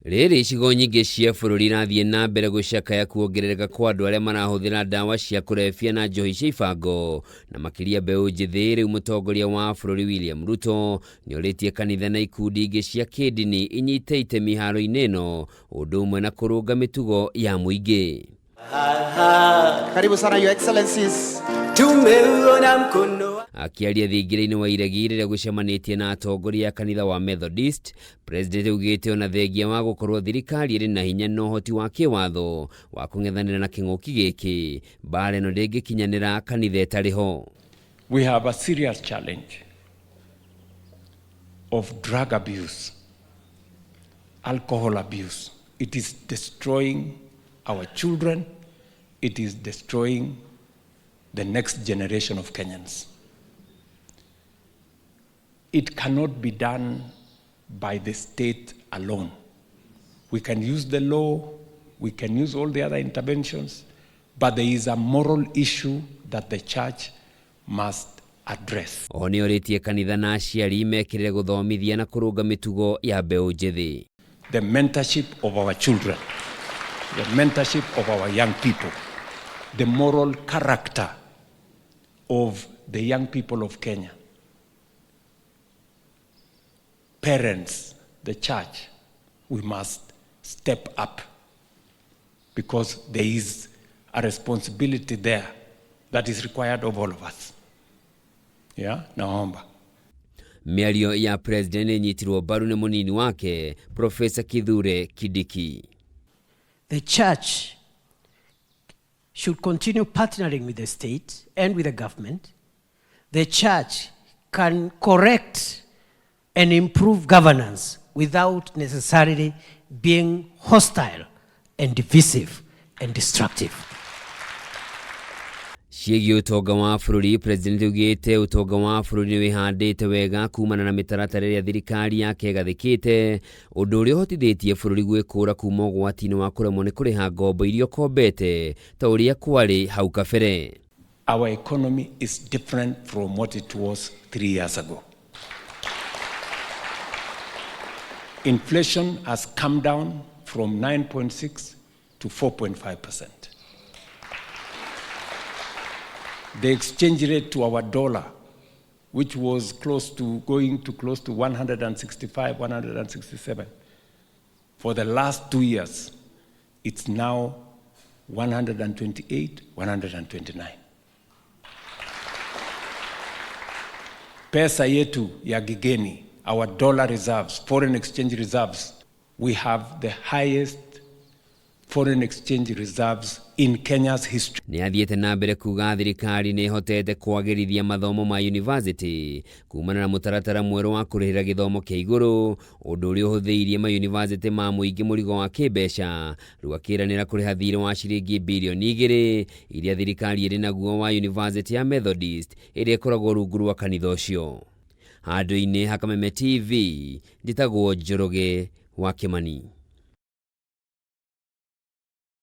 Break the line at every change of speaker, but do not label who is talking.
Rĩrĩ icigo nyingĩ cia bũrũri irathiĩ na mbere gũcakaya kuongerereka kwa andũ arĩa marahũthĩra ndawa cia kũrebia na njohi cia ibango na makĩria mbeũ njĩthĩ, rĩu mũtongoria wa bũrũri William Ruto nĩorĩtie kanitha na ikundi ingĩ cia kĩndini inyite itemi haro-inĩ ĩno ũndũ ũmwe na kũrũnga mĩtugo ya mũingĩ.
Karibu sana Your Excellencies.
Tumeuona mkono wa
Akĩaria thingira-inĩ wa iregi rĩrĩa gũcemanĩtie na atongoria a kanitha wa Methodist, President augĩte ona thengia wa gũkorwo thirikari ĩrĩ na hinya na ũhoti wa kĩwatho wa kũng'ethanĩra na kĩng'ũki gĩkĩ, mbara ĩno ndĩngĩkinyanĩra kanitha ĩtarĩ ho.
We have a serious challenge of drug abuse, alcohol abuse. It is destroying our children. It is destroying the next generation of Kenyans. It cannot be done by the state alone. We can use the law, we can use all the other interventions, but there is a moral issue that the church must address.
Oho nĩorĩtie kanitha na aciari mekĩrĩre gũthomithia na kũrũnga mĩtugo ya mbeũ njĩthĩ.
The mentorship of our children, the mentorship of our young people, the moral character of the young people of Kenya. Parents, the church, we must step up because there is a responsibility there that is required of all of us. Yeah, naomba.
Mĩario ya president nĩ ĩnyitirwo mbaru nĩ mũnini wake Professor Kithure Kindiki.
The church should continue partnering with the state and with the government. The church can correct and improve governance without necessarily being hostile and divisive and destructive.
Ciĩgiĩ ũtonga wa bũrũri, president augĩte ũtonga wa bũrũri nĩ wĩhandĩte wega kumana na mĩtaratara ĩrĩa thirikari yake ĩgathĩkĩte, ũndũ ũrĩa ũhotithĩtie bũrũri gwĩkũra kuma ũgwati-inĩ wa kũremwo nĩ kũrĩha ngombo iria ũkombete ta ũrĩa kwarĩ hau kabere.
Our economy is different from what it was 3 years ago. Inflation has come down from 9.6 to 4.5%. The exchange rate to our dollar, which was close to going to close to 165, 167, for the last 2 years, it's now 128, 129. Pesa yetu ya kigeni, our dollar reserves, foreign exchange reserves, we have the highest foreign exchange reserves in Kenya's history.
Nĩ athiĩte na mbere kuga thirikari nĩ ĩhotete kwagĩrithia mathomo ma university kumana na mũtaratara mwerũ wa kũrĩhĩra gĩthomo kĩa igũrũ, ũndũ ũrĩa ũhũthĩirie ma university ma mũingĩ mũrigo wa kĩmbeca, rĩu akĩranĩra kũrĩha thirĩ wa ciringi bilioni igĩrĩ iria thirikari ĩrĩ naguo wa university ya Methodist ĩrĩa ĩkoragwo rungu rwa kanitha ũcio. Handũ-inĩ ha Kameme TV, njĩtagwo Njoroge wa Kĩmani.